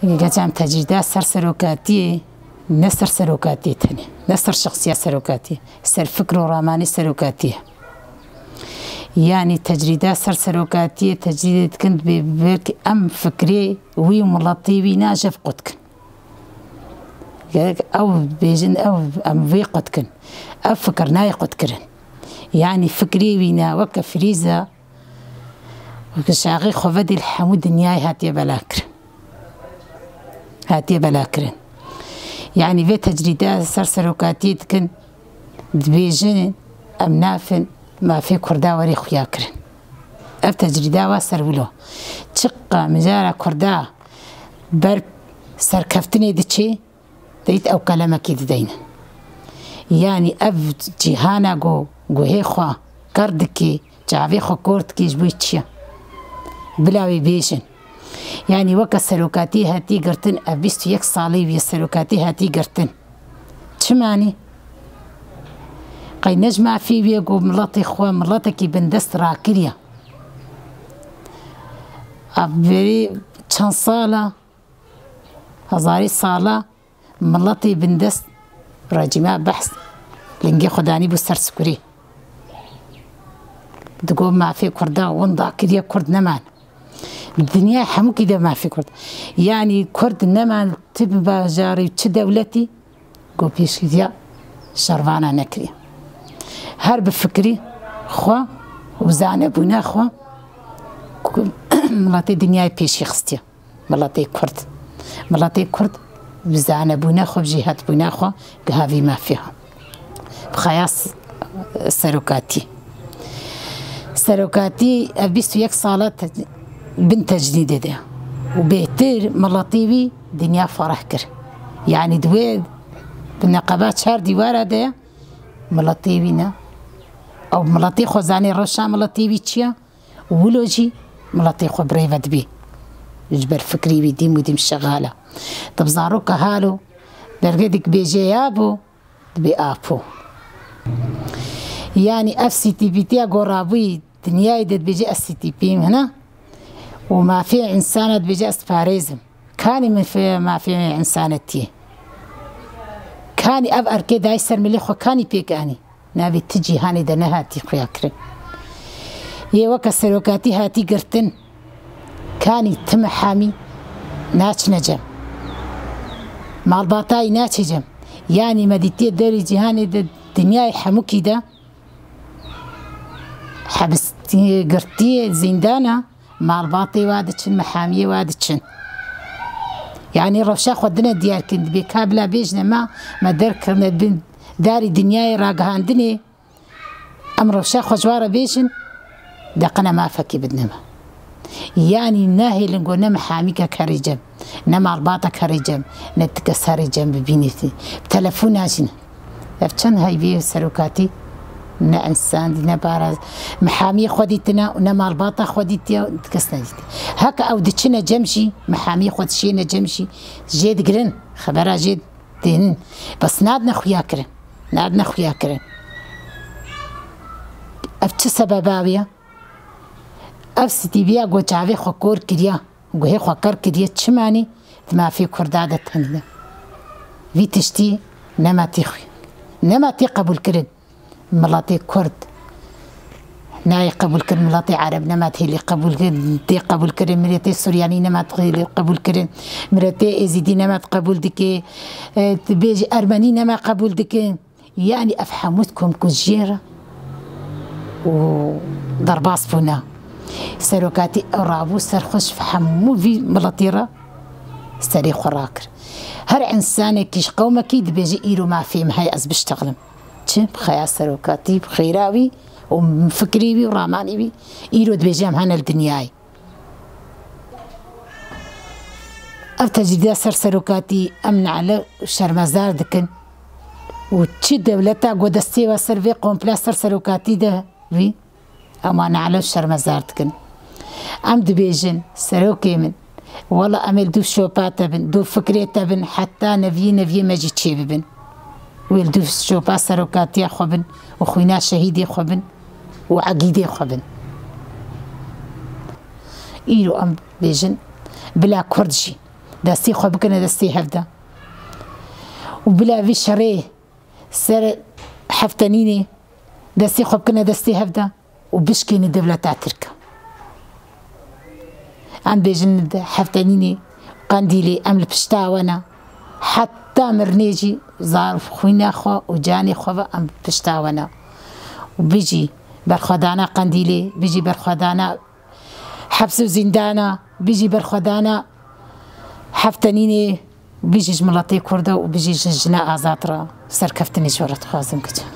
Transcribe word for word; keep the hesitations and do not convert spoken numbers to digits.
Geçen tecrîda ser serokatiyê, ne ser serokatiyê tenê, ne ser şexsiya serokatiyê, ser fikr û ramanê serokatiyê. Yanî tecrîda ser serokatiyê tecrîdê dikin, dibê belkî em fikrê wî û miletê wî najev qut kin. Gerek ew bêjin, ew em vê qut kin. Ev fikir nayê qut kirin. Yanî fikrê wî ne weke Firîza, weke şaxê xwe vedê li hemû dinyayê hatiye bela kirin. Hatiye bela kirin. Yanî vê tecrîda ser serokatiyê dikin, dibêjin em nafin mafê Kurda werê xuya kirin. Ev tecrîda wa ser wilo. Çiqa mijara Kurda ber serkeftinê diçê, deyt ew kelemekî dideynin. Yanî ev cîhana ku guhê xwe ker dikê, çavê xwe kor dikê ji bo çi ye? Bila wê bêjin. Yanî weke serokatî hatî girtin, ev bîst û yek salî wî serokatî hatî girtin. Çi manî? Qey ne ji mafê wî ye ku miletê xwe miletekî bindest rakiriye. Ev berî çend sala, hezarî sala miletê bindest rejîma behs lingê xwe danî bû ser sikurî. Digot mafê Kurda winda kiriye, Kurd neman. Dinya hemûkî de mafê Kurd. Yanî Kurd neman ti bi bajarî, çi dewletî, ku pêşgiriya şervana nekiriye. Her bi fikrî xwe û zanebûna xwe ku miletê dinyayê pêşî xistiye. Miletê Kurd. Miletê Kurd bi zanebûna xwe, bi jêhatbûna xwe gihavî mafê xwe. Bi xeya s-, serokatî. Serokatî ev bîst û yek sala te-, bin tecrîdê de. Û bêhtir miletê wî dinya fereh kir. Yanî di wê bi neqeba çar dîwara de miletê wî ne. Ew miletê xwe zanê, rewşa miletê wî çi ye? Wilo jî miletê xwe bi rê ve dibî. Ji ber fikrî wî dîm û dîm şexal e. Tu bi zaroka halo, dergedek bêje ya bû, dibê apo. Yanî ev C T P tiya gorabûyî dinyayê de dibêje ez C T P yim hina û mafê însana dibêje ez parêz im. Kanî min fê-, mafê însanetiyê? Kanî ev erkê dayî ser milê xwe kanî pêk anî? Navê ti cîhanê de nehatî xuya kirin. Yê weke serokatî hatî girtin, kanî ti mihamî naçine cem. Malbatayî naçe cem. Yanî me dîtiye derê cîhanê de, dinyayê hemûkî de hebistî, girtiyê zîndana, malbatê wa diçin, mihamiyê wa diçin. Yanî rewşa xwe dine diyar kirin, dibê ka bila bêjine ma, me derkirine bin darî dinyayê ragihandinê, em rewşa xwe ji wa re bêjin, deqine mafekî bidine me. Yanî nehêlin ku ne mihamîkek herî cem, ne malbatek herî cem, ne ti kes herî cem bibînî. Bi telefon najîne. Ev çend heyvê serokatî ne însan dî, ne bara mihamiyê xwe dîtine û ne malbata xwe dîtiye û ti kes nedîtiye. Heke ew diçine cem jî, mihamiyê xwe dişêne cem jî, jê digirin, xebera jê dihînin. Bes nadine xuya kirin. Nadine xuya kirin. Ev çi sebeba wî ye? Ev stîviya ku çavê xwe kor kiriye, guhê xwe ker kiriye, çimanî di mafê Kurda de tenî de. Vî tiştî nema tê xwe. Nema tê qebûlkirin. Miletê Kurd nayê qebûlkirin, miletê Ereb nema tê lê qebûlkirin, tê qebûlkirin, miletê Suryanî nema tê lê qebûlkirin, miletê Êzîdî nema qebûl dike, e, tu bêjî Ermenî nema qebûl dikin. Yanî ev hemû komkujiyê re û derbas bûne. Serokatî ew rabû ser xwe ji hemû vî miletî re serê xwe rakir. Her însanekî ji qewmekî dibêje, îro mafê min heye ez biştexlim. Çi? Bi xeya serokatî, bi xêra wî û fikrî wî û ramanî wî, îro dibêje em hene li dinyayê. Ev tecrîda ser serokatî em nale û şermezar dikin û çi dewleta ku destê we ser vê kompla ser serokatî de bî, em wan nale û şermezar dikin. Em dibêjin, serokê min, wela em ê li dû şopa te bin, dû fikrê te bin, heta neviyê neviyê me jî çê bibin. Wê li dû şopa serokatiya xwe bin û xwîna şehîdê xwe bin û egîdê xwe bin. Îro em bêjin, bila Kurd jî, Destê xwe bikine destê hev de. Û bila vî şerê ser Heftenînê destê xwe bikine destê hev de û bişkêne dewleta Tirk. Em bêjin Heftenînê, Qendîlê, em li pişta we ne. Heta mirinê jî zarf xwîna xwe û canê xwe ve em pişta we ne. Û bijî berxwedana Qendîlê, bijî berxwedana heps û zîndana, bijî berxwedana Heftenînê, bijî ji miletê Kurd e û bijî ji jina azad re. Serkeftinê ji we re dixwazim, kiçim.